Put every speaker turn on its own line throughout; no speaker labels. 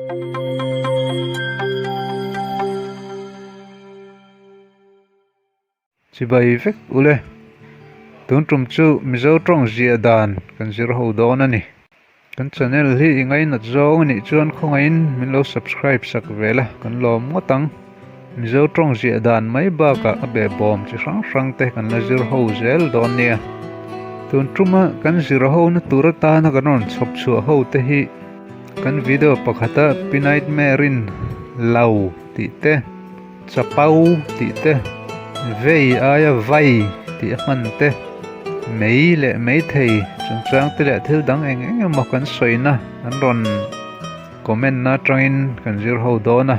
Chibai vek ule. Tun tum chu Mizo tawng ziah dan kan zir ho dawn a ni. Kan channel hi i ngainat zawng a nih chuan khawngaihin min lo subscribe sak ve la kan lawm ngawt ang. Mizo tawng ziah dan mai bakah a behbawm chi hrang hrang te kan la zir ho zel dawn nia. Tun tuma kan zir ho na tur atana kan rawn chhawp chhuah ho te hi kan video pakhata Pi Nightmare-in Lo tih te, Chapau tih te, vei aia vai tih a hman te, mei leh meithei chungchang te leh thil dang eng eng emaw kan sawina an rawn comment na atangin kan zir ho dawn a.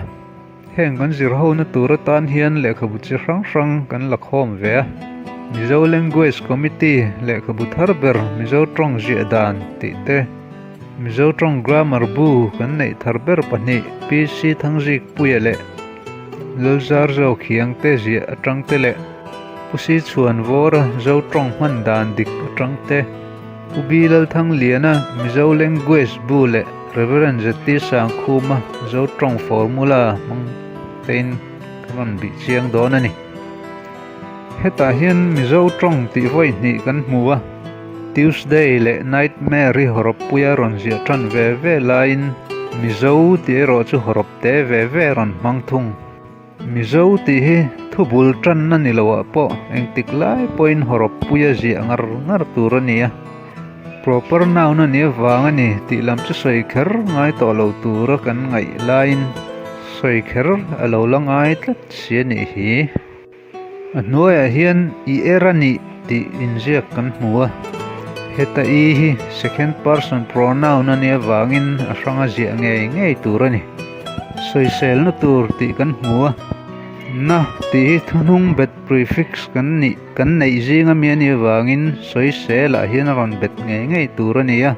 Heng kan zir ho na tur atan hian lehkhabu chi hrang hrang kan la khawm ve a. Mizo Language Committee lehkhabu thar ber Mizo tawng ziah dan tih te, Mizo tawng Grammar bu kan neih thar ber pahnih PC Thangzikpuia leh Lalzar Zo Khiangte ziah atang te leh Pu Si Chhuan Vawra Zo tawng hman dan dik atang te, Pu B Lalthangliana Mizo Language bu leh Rev ZT Sangkhuma Zo tawng Formula hmang tein ka rawn bih chiang dawn a ni. Hetah hian Mizo tawng tih vawi hnih kan hmu a, Tuesday leh Nightmare hi hawrawppuia rawn ziah tan ve ve laiin Mizo tih erawh chu hawrawp te ve ve rawn hmang thung. Mizo tih hi thu bul tanna ni loah pawh engtik lai pawhin hawrawppuia ziah ngar ngar tur a ni a, proper noun a nih avang a ni tih lam chu sawi kher ngai tawh lo tura kan ngaih laiin sawi kher a lo la ngai tlat si a nih hi. A hnuaiah hian i er a nih tih inziak kan hmu a, heta i hi second person pronoun a nih avangin a hranga ziah ngei ngei tur a ni. Sawiselna tur tih kan hmu a, na tih hi thuhnung bet prefix kan nih kan neih zing ami a nih avangin sawiselah hian a rawn bet ngei ngei tur a ni a,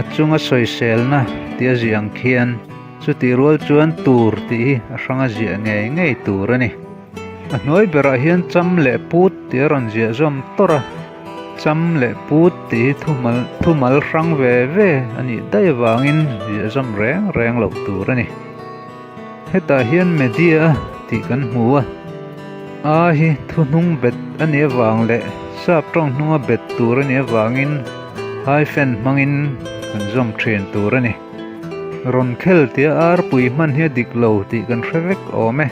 a chunga sawiselna tih a ziah ang khian chutih rual chuan tur tih hi a hranga ziah ngei ngei tur a ni. A hnuai berah hian cham leh put tih a rawn ziah zawm tawrh a, cham leh put tih hi thumal thumal hrang ve ve a nih daih avangin ziah zawm reng reng loh tur a ni. Hetah hian media tih kan hmu a, a hi thuhnung bet a nih avang leh sap tawng hnunga bet tur a nih avangin hyphen hmangin kan zawm thin tur a ni. Rawn khel tia arpui hman hi a dik lo tih kan hre vek awm e.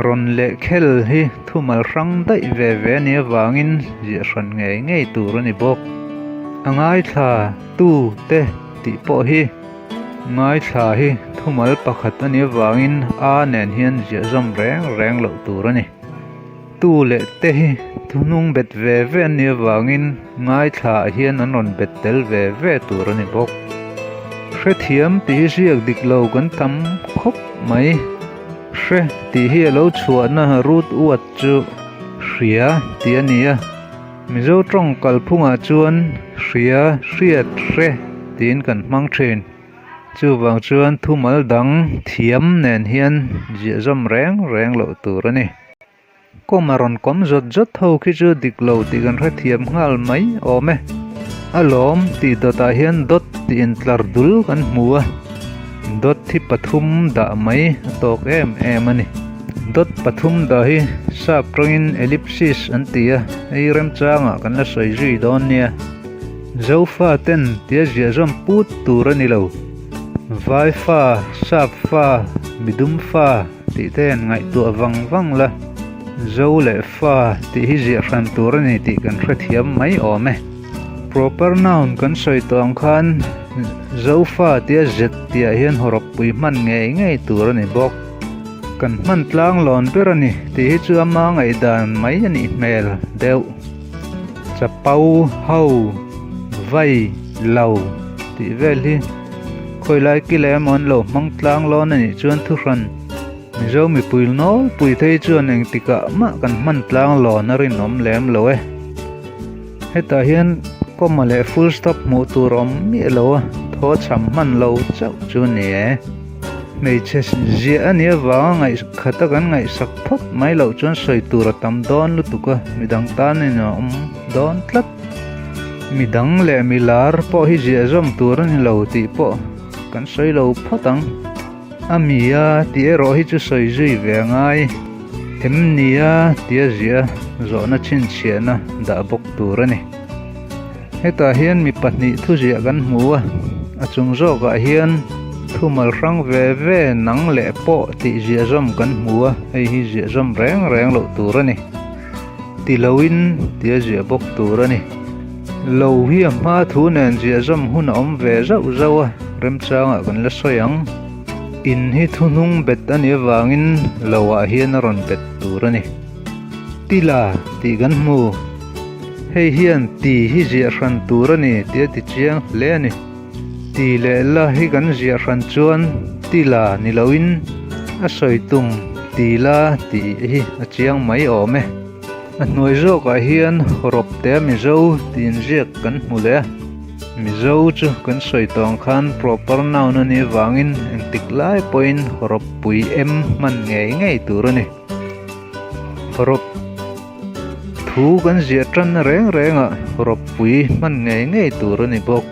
Rawn leh khel hi thumal hrang daih ve ve a nih avangin ziah hran ngei ngei tur a ni bawk. A ngaithla tu te tih pawh hi ngaithla hi thumal pakhat a nih avangin a nen hian ziah zawm reng reng loh tur a ni. Tu leh te hi thuhnung bet ve ve an nih avangin ngaithla ah hian an rawn bet tel ve ve tur a ni bawk. Hrethiam tih hi ziak dik lo kan tam khawp mai. Hre tih hi a lo chhuahna root word chu hria tih a ni a, Mizo tawng kalphungah chuan hria, hriat, hre tiin kan hmang thin. Chuvang chuan thumal dang thiam nen hian ziahzawm reng reng loh tur a ni. Kawm a rawn kawm zawt zawt ho khi chu dik lo tih kan hrethiam nghal mai awm e. A lawm tih dawtah hian dawt tih intlar dul kan hmu a, dawt hi pathum dah mai a tawk em em a ni. Dawt pathum dah hi sap tawngin ellipsis an ti a, hei remchangah kan la sawi zui dawn nia. Zofa ten tia ziahzawm put tur a ni lo. Vaifa, Sapfa, Midumfa. Tih te an ngaihtuah vang vang la, Zo leh Fa tih hi ziah hran tur a ni tih kan hrethiam mai awm e. Proper noun kan sawi tawh ang khan Zofa tia zet tihah hian hawrawppui hman ngei ngei tur a ni bawk. Kan hman tlang lawn ber a ni tih hi chu ama ngaihdan mai a nih hmel deuh. Chapo, ho, vai, lo tih vel hi. Khawilai ki leh emaw an lo hmang tlang lawn a nih chuan thuhran Mizo mipui nawlpui thei chuan engtikah mah kan hman tlang lawn a rinawm lem lo e. Hetah hian comma leh full stop hmuh tur awm miah lo a, thaw chham hman lo chauh chu a ni e. Hmeichhe ziah a nih avanga ngaihkhat a kan ngaihsak phawt mai loh chuan sawi tur a tam dawn lutuk a, midang tan in a awm dawn tlat. Mi dang leh mi lar pawh hi ziah zawm tur a ni lo tih pawh kan sawi lo phawt ang. A mi a tih erawh hi chu sawi zui ve a ngai. Em ni a tia ziah zawhna chhinchhiahna dah bawk tur a ni. Hetah hian mi pahnih thuziah kan hmu a, a chung zawkah hian thumal hrang ve ve nang leh pawh tih ziahzawm kan hmu a, hei hi ziahzawm reng reng loh tur a ni. Ti loin tia ziah bawk tur a ni. Lo hi a hma thu nen ziahzawm hun a awm ve zauh zauh a, remchangah kan la sawi ang. In hi thuhnung bet a nih avangin loah hian a rawn bet tur a ni. Tila tih kan hmu. Hei hian ti hi ziah hran tur a ni tih a ti chiang hle a ni. Ti leh la hi kan ziah hran chuan ti la ni loin a sawi tum ti la tih hi a chiang mai awm e. A hnuai zawkah hian rawp te Mizo tih inziak kan hmu leh a. Mizo chu kan sawi tawng khan proper noun a nih avangin engtik lai pawhin rawp pui em hman ngei ngei tur a ni. Rawp. Thu kan ziah tanna reng rengah rawppui hman ngei ngei tur a ni bawk.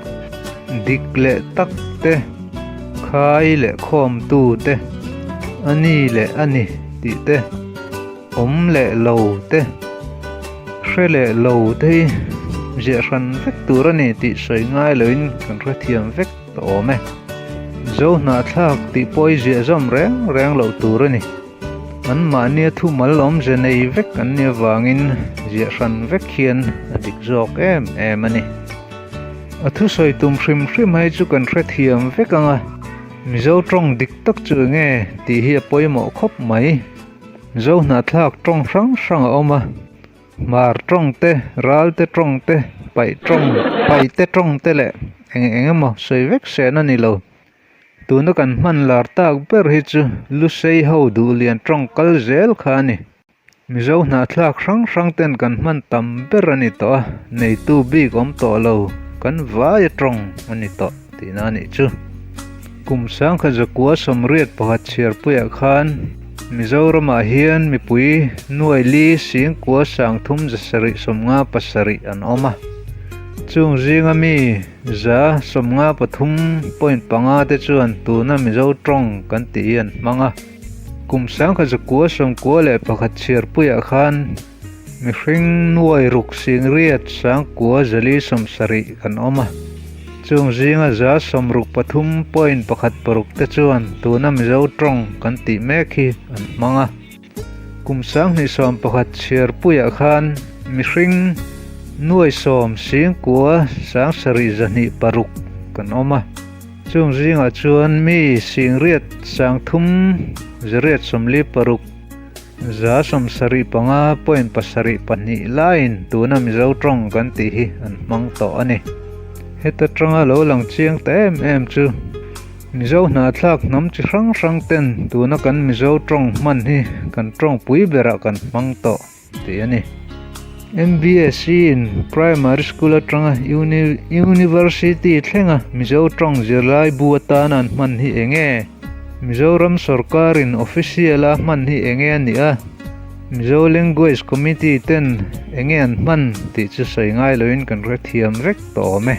Dik leh tak te, khai leh khawmtu te, a ni leh a ni tih te, awm leh lo te, hre leh lo te hi ziah hran vek tur a ni tih sawi ngai loin kan hrethiam vek tawh awm e. Zo hnahthlak tih pawh i ziah zawm reng reng loh tur a ni. An mahnia thumal awmze nei vek an nih avangin ziah hran vek hian a dik zawk em em a ni. A thusawi tum hrim hrim hei chu kan hrethiam vek ang a, Mizo tawng dik tak chu enge tih hi a pawimawh khawp mai. Zo hnahthlak tawng hrang hrang a awm a, Hmar tawng te, Ralte tawng te, Paih tawng, Paite tawng te leh eng eng emaw sawi vek sehna a ni lo. Tuna kan hman lar tak ber hi chu Lusei ho duhlian tawng kal zel kha a ni. Mizo hnahthlak hrang hrang ten kan hman tam ber a ni tawh a, neitu bik awm tawh lo, kan vaia tawng a ni tawh tihna a nih chu. Kum sangkhat zakua 81 chhiarpuiah khan Mizoramah hian mipui nuaili singkua sangthum zasarih 57 an awm a, chung zinga mi 93.5 te chuan tuna Mizo tawng kan tih hi an hmang a. Kum 1991 chhiarpuiah khan mihring nuai ruk singriat 9,470 kan awm a. Chung zinga 63.16 te chuan tuna Mizo tawng kan tih mek hi an hmang a. Kum 2011 chhiarpuiah khan mihring nuai sawm singkua sang sarih zahnih paruk kan awm a. Chung zingah chuan mi singriat sangthum zariat sawmli paruk 75.72 laiin tuna Mizo tawng kan tih hi an hmang tawh a ni. Heta tanga lo lang chiang ta em em chu Mizo hnahthlak hnam chi hrang hrang ten tuna kan Mizo tawng hman hi kan tawng pui berah kan hmang tawh tih a ni. MBSC in Primary School atanga University thlenga Mizo tawng zirlai bu atana an hman hi eng nge? Mizoram sawrkarin official a hman hi eng nge a nih a? Mizo Language Committee ten eng nge an hman tih chu sawi ngai loin kan hrethiam vek tawh awm e.